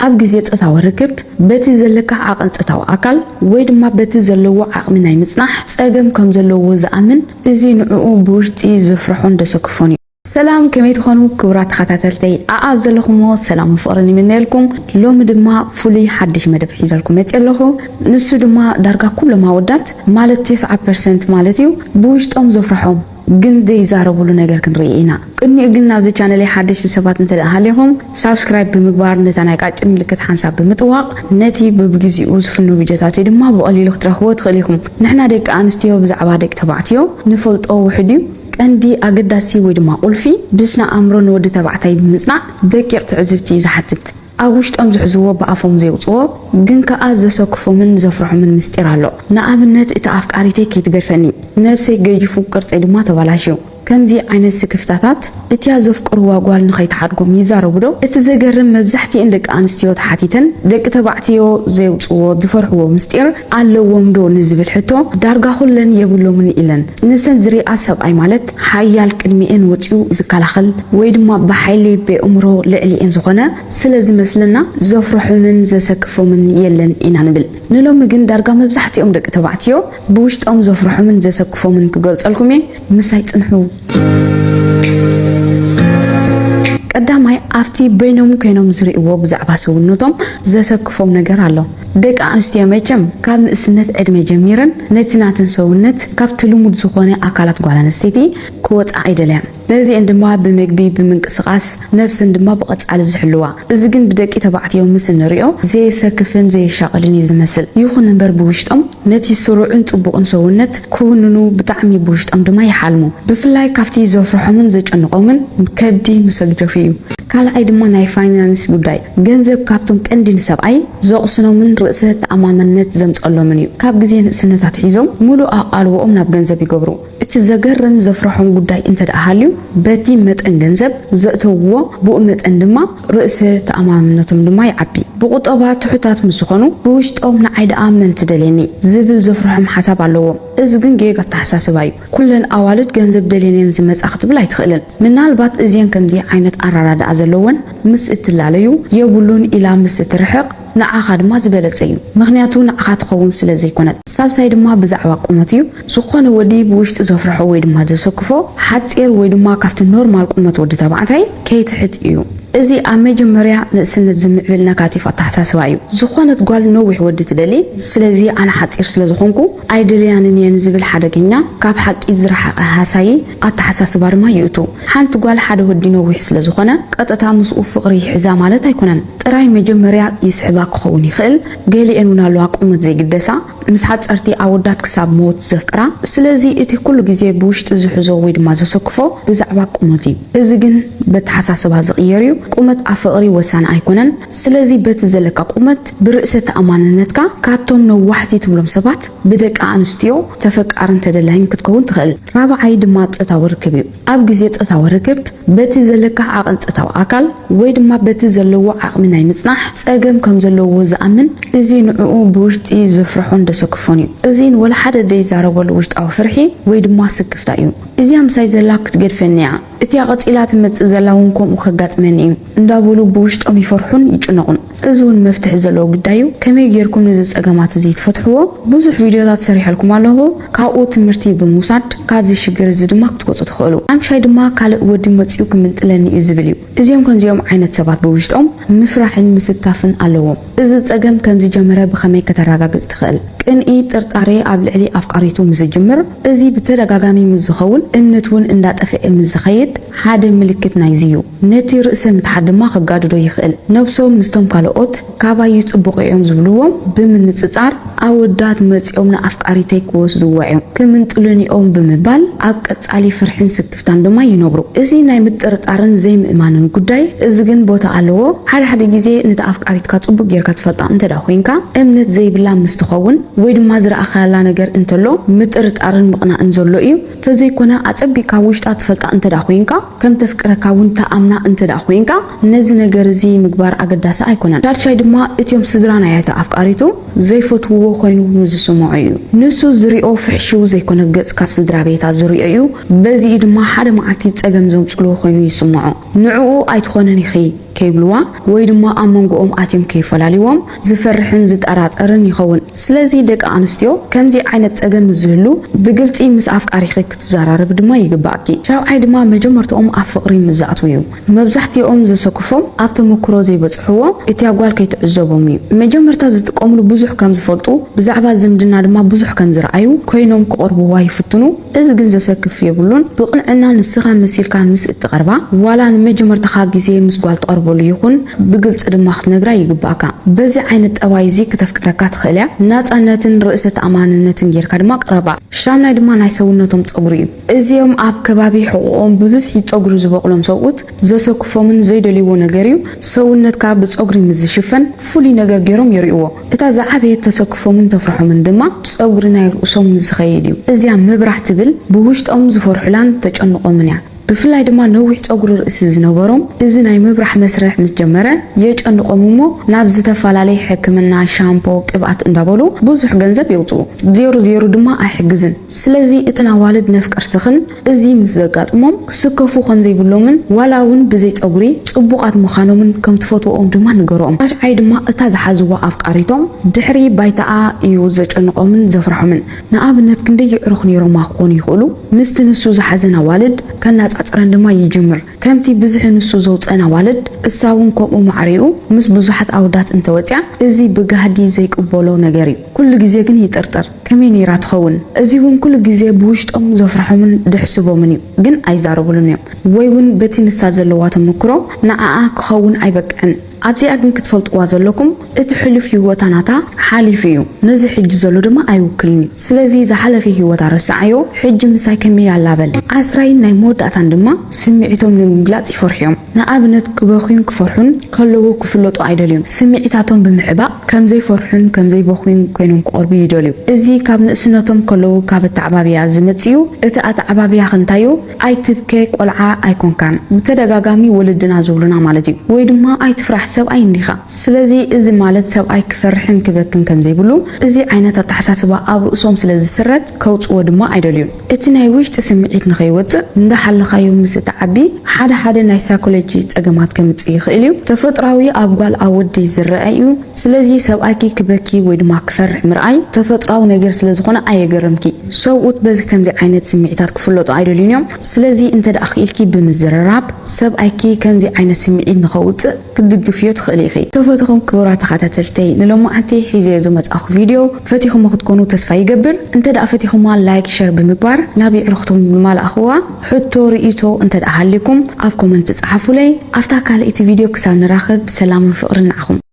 ኣብ ግዜ ጾታዊ ርክብ፣ በቲ ዘለካ ዓቐን ጾታዊ ኣካል ወይ ድማ በቲ ዘለዎ ዓቕሚ ናይ ምጽናሕ ጸገም ከም ዘለዎ ዝኣምን፣ እዚ ንዕኡ ብውሽጢ ዘፍርሖን ዘሰክፎን እዩ። ሰላም፣ ከመይ ትኾኑ ክቡራት ተኸታተልተይ? ኣኣብ ዘለኹሞ ሰላምን ፍቕርን ይምነየልኩም። ሎሚ ድማ ፍሉይ ሓድሽ መደብ ሒዘልኩም መፅእ ኣለኹ። ንሱ ድማ ዳርጋ ኩሎም ኣወዳት ማለት ተስዓ ፐርሰንት ማለት እዩ ብውሽጦም ዘፍርሖም ግን ዘይዛረብሉ ነገር ክንርኢ ኢና። ቅድሚኡ ግን ናብዚ ቻነለይ ሓደሽቲ ሰባት እንተ ደኣ ሃሊኹም ሳብስክራይብ ብምግባር ነታ ናይ ቃጭል ምልክት ሓንሳብ ብምጥዋቕ ነቲ በብግዚኡ ዝፍኖ ቪድዮታተይ ድማ ብቐሊሉ ክትረኽብዎ ትኽእል ኢኹም። ንሕና ደቂ ኣንስትዮ ብዛዕባ ደቂ ተባዕትዮ ንፈልጦ ውሑድ እዩ። ቀንዲ ኣገዳሲ ወይ ድማ ቁልፊ ብስነ ኣእምሮ ንወዲ ተባዕታይ ብምጽናዕ ደቂቕ ትዕዝብቲ እዩ ዝሓትት። ኣብ ውሽጦም ዝሕዝዎ ብኣፎም ዘየውጽዎ ግን ከኣ ዘሰክፎምን ዘፍርሖምን ምስጢር ኣሎ። ንኣብነት እቲ ኣፍቃሪተይ ከይትገድፈኒ፣ ነብሰይ ገይፉ ቅርጸይ ድማ ተባላሽዩ። ከምዚ ዓይነት ስክፍታታት እቲያ ዘፍቅርዋ ጓል ንኸይትሓድጎም ይዛረቡ ዶ? እቲ ዘገርም መብዛሕትኤን ደቂ ኣንስትዮ ተሓቲተን ደቂ ተባዕትዮ ዘየውጽዎ ዝፈርሕዎ ምስጢር ኣለዎም ዶ ንዝብል ሕቶ ዳርጋ ኩለን የብሎምን ኢለን። ንሰን ዝሪኣ ሰብኣይ ማለት ሓያል ቅድሚኤን ወጺኡ ዝከላኸል ወይ ድማ ብሓይሊ ብእምሮ ልዕሊኤን ዝኾነ ስለ ዝመስለና ዘፍርሖምን ዘሰክፎምን የለን ኢና ንብል። ንሎሚ ግን ዳርጋ መብዛሕትኦም ደቂ ተባዕትዮ ብውሽጦም ዘፍርሖምን ዘሰክፎምን ክገልጸልኩም እየ። ምሳይ ጽንሑ። ቀዳማይ ኣብቲ በይኖም ኮይኖም ዝርእይዎ ብዛዕባ ሰውነቶም ዘሰክፎም ነገር ኣሎ። ደቂ ኣንስትዮ መቸም ካብ ንእስነት ዕድመ ጀሚረን ነቲ ናተን ሰውነት ካብቲ ልሙድ ዝኾነ ኣካላት ጓል ኣንስተይቲ ክወጻ ኣይደልያን። ነዚኤን ድማ ብመግቢ ብምንቅስቓስ ነብሰን ድማ ብቐጻሊ ዝሕልዋ። እዚ ግን ብደቂ ተባዕትዮ ምስ እንሪኦ ዘየሰክፍን ዘየሻቕልን እዩ ዝመስል። ይኹን እምበር ብውሽጦም ነቲ ስሩዕን ጽቡቕን ሰውነት ክውንኑ ብጣዕሚ ብውሽጦም ድማ ይሓልሙ። ብፍላይ ካብቲ ዘፍርሖምን ዘጨንቖምን ከብዲ ምስ ኣግደፉ እዩ። ካልኣይ ድማ ናይ ፋይናንስ ጉዳይ። ገንዘብ ካብቶም ቀንዲ ንሰብኣይ ዘቕስኖምን ርእሰ ተኣማመነት ዘምጸሎምን እዩ። ካብ ግዜ ንእስነት ኣትሒዞም ሙሉእ ኣቓልቦኦም ናብ ገንዘብ ይገብሩ። እቲ ዘገርም ዘፍርሖም ጉዳይ እንተ ደኣ ሃልዩ በቲ መጠን ገንዘብ ዘእተውዎ ብኡ መጠን ድማ ርእሰ ተኣማመነቶም ድማ ይዓቢ። ብቑጠባ ትሑታት ምስ ዝኾኑ ብውሽጦም ንዓይ ደኣ መን ትደልየኒ ዝብል ዘፍርሖም ሓሳብ ኣለዎም። እዚ ግን ጌጋ ኣተሓሳስባ እዩ። ኩለን ኣዋልድ ገንዘብ ደልየን እየን ዝመጻ ክትብል ኣይትኽእልን። ምናልባት እዚኤን ከምዚ ዓይነት ኣራዳድኣ ዘለወን ምስ እትላለዩ የብሉን ኢላ ምስ እትርሕቕ ንዓኻ ድማ ዝበለጸ እዩ። ምኽንያቱ ንዓኻ ትኸውን ስለ ዘይኮነት። ሳልሳይ ድማ ብዛዕባ ቁመት እዩ። ዝኾነ ወዲ ብውሽጢ ዘፍርሖ ወይ ድማ ዘሰክፎ ሓጺር ወይ ድማ ካብቲ ኖርማል ቁመት ወዲ ተባዕታይ ከይትሕት እዩ። እዚ ኣብ መጀመርያ ንእስነት ዝምዕብል ነጋቲቭ ኣተሓሳስባ እዩ። ዝኾነት ጓል ነዊሕ ወዲ ትደሊ፣ ስለዚ ኣነ ሓጺር ስለ ዝኾንኩ ኣይደልያንን እየ ንዝብል ሓደገኛ ካብ ሓቂ ዝረሓቐ ሃሳዪ ኣተሓሳስባ ድማ ይእቱ። ሓንቲ ጓል ሓደ ወዲ ነዊሕ ስለ ዝኾነ ቀጥታ ምስኡ ፍቕሪ ይሕዛ ማለት ኣይኮነን። ጥራይ መጀመርያ ይስሕባ ክኸውን ይኽእል። ገሊኤን እውን ኣለዋ ቁመት ዘይግደሳ፣ ምስ ሓጸርቲ ኣወዳት ክሳብ ሞት ዘፍቅራ። ስለዚ እቲ ኩሉ ግዜ ብውሽጢ ዝሕዞ ወይ ድማ ዘሰክፎ ብዛዕባ ቁመት እዩ። እዚ ግን በተሓሳስባ ዝቕየር እዩ። ቁመት ኣብ ፍቕሪ ወሳኒ ኣይኮነን። ስለዚ በቲ ዘለካ ቁመት ብርእሰ ተኣማንነትካ ካብቶም ነዋሕቲ ትብሎም ሰባት ብደቂ ኣንስትዮ ተፈቃርን ተደላይን ክትከውን ትኽእል። ራብዓይ ድማ ጾታዊ ርክብ እዩ። ኣብ ግዜ ጾታዊ ርክብ በቲ ዘለካ ዓቐን ጾታዊ ኣካል ወይ ድማ በቲ ዘለዎ ዓቕሚ ናይ ምጽናሕ ጸገም ከም ዘለዎ ዝኣምን፣ እዚ ንዕኡ ብውሽጢ ዘፍርሖን ዘሰክፎን እዩ። እዚ ንወላ ሓደ ዘይዛረበሉ ውሽጣዊ ፍርሒ ወይ ድማ ስክፍታ እዩ። እዚኣ ምሳይ ዘላ ክትገድፈኒ እያ። እቲኣ ቀጺላ ትመጽእ ዘላ እውን ከምኡ ከጋጥመኒ እዩ እንዳበሉ ብውሽጦም ይፈርሑን ይጭነቑን። እዚ እውን መፍትሒ ዘለዎ ጉዳይ እዩ። ከመይ ጌርኩም ነዚ ጸገማት እዚ ትፈትሕዎ? ብዙሕ ቪድዮታት ሰሪሐልኩም ኣለኹ። ካብኡ ትምህርቲ ብምውሳድ ካብዚ ሽግር እዚ ድማ ክትወጹ ትኽእሉ። ሓምሻይ ድማ ካልእ ወዲ መጺኡ ክምንጥለኒ እዩ ዝብል እዩ። እዚኦም ከምዚኦም ዓይነት ሰባት ብውሽጦም ምፍራሕን ምስካፍን ኣለዎም። እዚ ጸገም ከም ዝጀመረ ብኸመይ ከተረጋግጽ ትኽእል? ቅንኢ፣ ጥርጣሬ ኣብ ልዕሊ ኣፍቃሪቱ ምስ ዝጅምር፣ እዚ ብተደጋጋሚ ምስ ዝኸውን፣ እምነት እውን እንዳጠፍአ ምስ ዝኸይድ ሓደ ምልክት ናይዚ እዩ። ነቲ ርእሰ ምትሓት ድማ ከጋድዶ ይኽእል። ነብሶም ምስቶም ካልኦት ካባይ ጽቡቕ እዮም ዝብልዎም ብምንጽጻር፣ ኣወዳት መጺኦም ንኣፍቃሪተይ ክወስድዋ እዮም፣ ክምንጥሉኒ እዮም ብምባል ኣብ ቀጻሊ ፍርሕን ስክፍታን ድማ ይነብሩ። እዚ ናይ ምጥርጣርን ዘይምእማንን ጉዳይ፣ እዚ ግን ቦታ ኣለዎ። ሓደ ሓደ ግዜ ነቲ ኣፍቃሪትካ ጽቡቕ ጌርካ ትፈልጣ እንተ ደኣ ኮይንካ፣ እምነት ዘይብላ ምስ ትኸውን ወይ ድማ ዝረኣኻላ ነገር እንተሎ ምጥርጣርን ምቕናእን ዘሎ እዩ። ተዘይኮነ ኣጸቢቕካ ውሽጣ ትፈልጣ እንተ ደኣ ኮይንካ፣ ከም ተፍቅረካ እውን ትኣምና እንተ ደኣ ኮይንካ፣ ነዚ ነገር እዚ ምግባር ኣገዳሲ ኣይኮነን። ሻድሻይ ድማ እቲኦም ስድራ ናይታ ኣፍቃሪቱ ዘይፈትውዎ ኮይኑ ንዝስምዖ እዩ። ንሱ ዝሪኦ ፍሕሽው ዘይኮነ ገጽ ካብ ስድራ ቤታ ዝሪኦ እዩ። በዚኡ ድማ ሓደ መዓልቲ ጸገም ዘምጽሉ ኮይኑ ይስምዖ። ንዕኡ ኣይትኾነን ኢኺ ከይብልዋ ወይ ድማ ኣብ መንጎኦም ኣትዮም ከይፈላልዎም ዝፈርሕን ዝጠራጠርን ይኸውን። ስለዚ ደቂ ኣንስትዮ ከምዚ ዓይነት ጸገም ምስ ዝህሉ ብግልጺ ምስ ኣፍቃሪኺ ክትዘራረብ ድማ ይግባእኪ። ሻብዓይ ድማ መጀመርታኦም ኣብ ፍቕሪ ምስ ዝኣትዉ እዩ። መብዛሕትኦም ዘሰክፎም ኣብ ተመክሮ ዘይበጽሕዎ እቲያ ጓል ከይትዕዘቦም እዩ። መጀመርታ ዝጥቀምሉ ብዙሕ ከም ዝፈልጡ ብዛዕባ ዝምድና ድማ ብዙሕ ከም ዝረኣዩ ኮይኖም ክቐርብዋ ይፍትኑ። እዚ ግን ዘሰክፍ የብሉን። ብቕንዕና ንስኻ መሲልካ ምስ እትቐርባ ዋላ ንመጀመርታኻ ግዜ ምስ ጓል ትቐርበሉ ይኹን ብግልጺ ድማ ክትነግራ ይግባእካ። በዚ ዓይነት ጠባይ እዚ ክተፍቅረካ ትኽእል እያ። ናጻነትን ርእሰ ተኣማንነትን ጌርካ ድማ ቅረባ። ሻምናይ ድማ ናይ ሰውነቶም ጸጉሪ እዩ። እዚኦም ኣብ ከባቢ ሕቑኦም ብብዝሒ ጸጉሪ ዝበቕሎም ሰብኡት ዘሰክፎምን ዘይደልይዎ ነገር እዩ። ሰውነትካ ብጸጉሪ ምስ ዝሽፈን ፍሉይ ነገር ገይሮም የርእይዎ። እታ ዝዓበየት ተሰክፎምን ተፍርሖምን ድማ ጸጉሪ ናይ ርእሶም ምስ ዝኸይድ እዩ። እዚኣ ምብራህ ትብል ብውሽጦም ዝፈርሑላን ተጨንቖምን እያ። ብፍላይ ድማ ነዊሕ ጸጉሪ ርእሲ ዝነበሮም እዚ ናይ ምብራህ መስርሕ ምስ ጀመረ የጨንቖም እሞ ናብ ዝተፈላለየ ሕክምና ሻምፖ ቅብኣት እንዳበሉ ብዙሕ ገንዘብ የውፅኡ። ዜሩ ዜሩ ድማ ኣይሕግዝን። ስለዚ እተን ኣዋልድ ነፍቀርትኽን እዚ ምስ ዘጋጥሞም ክስከፉ ከም ዘይብሎምን ዋላ እውን ብዘይ ጸጉሪ ጽቡቓት ምዃኖምን ከም ትፈትወኦም ድማ ንገርኦም። ሻሽዓይ ድማ እታ ዝሓዝዋ ኣፍቃሪቶም ድሕሪ ባይታኣ እዩ ዘጨንቖምን ዘፍርሖምን። ንኣብነት ክንደይ የዕሩኽ ነይሮማ ክኾኑ ይኽእሉ? ምስቲ ንሱ ዝሓዘን ኣዋልድ ከናጻጽረን ድማ ይጅምር። ከምቲ ብዝሒ ንሱ ዘውጸን ኣዋልድ እሳ እውን ከምኡ ማዕሪኡ ምስ ብዙሓት ኣውዳት እንተወጽያ እዚ ብጋህዲ ዘይቅበሎ ነገር እዩ። ኩሉ ግዜ ግን ይጥርጥር። ከመይ ነይራ ትኸውን? እዚ እውን ኩሉ ግዜ ብውሽጦም ዘፍርሖምን ድሕስቦምን እዩ፣ ግን ኣይዛረቡሉን እዮም። ወይ እውን በቲ ንሳ ዘለዋ ተመክሮ ንዓኣ ክኸውን ኣይበቅዕን። ኣብዚኣ ግን ክትፈልጥዋ ዘለኩም እቲ ሕሉፍ ህይወታ ናታ ሓሊፉ እዩ። ነዚ ሕጂ ዘሎ ድማ ኣይውክልን እዩ። ስለዚ ዝሓለፈ ህይወታ ረስዓዮ፣ ሕጂ ምሳይ ከመይ ኣላ በል። ዓስራይን ናይ መወዳእታን ድማ ስምዒቶም ንምግላጽ ይፈርሑ እዮም። ንኣብነት ክበኽዩን ክፈርሑን ከለዉ ክፍለጡ ኣይደልዩን። ስምዒታቶም ብምሕባእ ከም ዘይፈርሑን ከም ዘይበኽዩን ኮይኖም ክቐርቡ ይደልዩ። እዚ ካብ ንእስነቶም ከለዉ ካብ ኣተዓባብያ ዝመጽእ እዩ። እቲ ኣተዓባብያኺ እንታይ እዩ? ኣይትብከ ቆልዓ ኣይኮንካን። ብተደጋጋሚ ወለድና ዝብሉና ማለት እዩ። ወይ ድማ ኣይትፍራሕ ሰብኣይ እንዲኻ። ስለዚ እዚ ማለት ሰብኣይ ክፈርሕን ክበክን ከም ዘይብሉ እዚ ዓይነት ኣተሓሳስባ ኣብ ርእሶም ስለ ዝስረት ከውጽዎ ድማ ኣይደልዩን። እቲ ናይ ውሽጢ ስምዒት ንኸይወጽእ እንዳሓለኻዮ ምስ እትዓቢ ሓደ ሓደ ናይ ሳይኮሎጂ ጸገማት ከምጽእ ይኽእል እዩ። ተፈጥራዊ ኣብ ጓል ኣብ ወዲ ዝረአ እዩ። ስለዚ ሰብኣይኪ ክበኪ ወይ ድማ ክፈርሕ ምርኣይ ተፈጥራዊ ነገር ስለ ዝኾነ ኣየገርምኪ። ሰብኡት በዚ ከምዚ ዓይነት ስምዒታት ክፍለጡ ኣይደልዩን እዮም። ስለዚ እንተ ደኣ ክኢልኪ ብምዝርራብ ሰብኣይኪ ከምዚ ዓይነት ስምዒት ንኸውጽእ ክትድግፍዮ ትኽእሊ ኢኺ። ተፈትኹም ክቡራት ተኸታተልተይ፣ ንሎማዓንቲ ሒዘዮ ዝመጻኹ ቪድዮ ፈቲኹሞ ክትኮኑ ተስፋ ይገብር። እንተ ደኣ ፈቲኹማ ላይክ፣ ሸር ብምግባር ናብ የዕሩኽትኩም ብማልኣኽዋ። ሕቶ ርእይቶ እንተ ደኣ ሃልይኩም ኣብ ኮመንት ጸሓፉለይ። ኣብታ ካልኣይቲ ቪድዮ ክሳብ ንራኸብ ብሰላምን ፍቕርን ንዓኹም።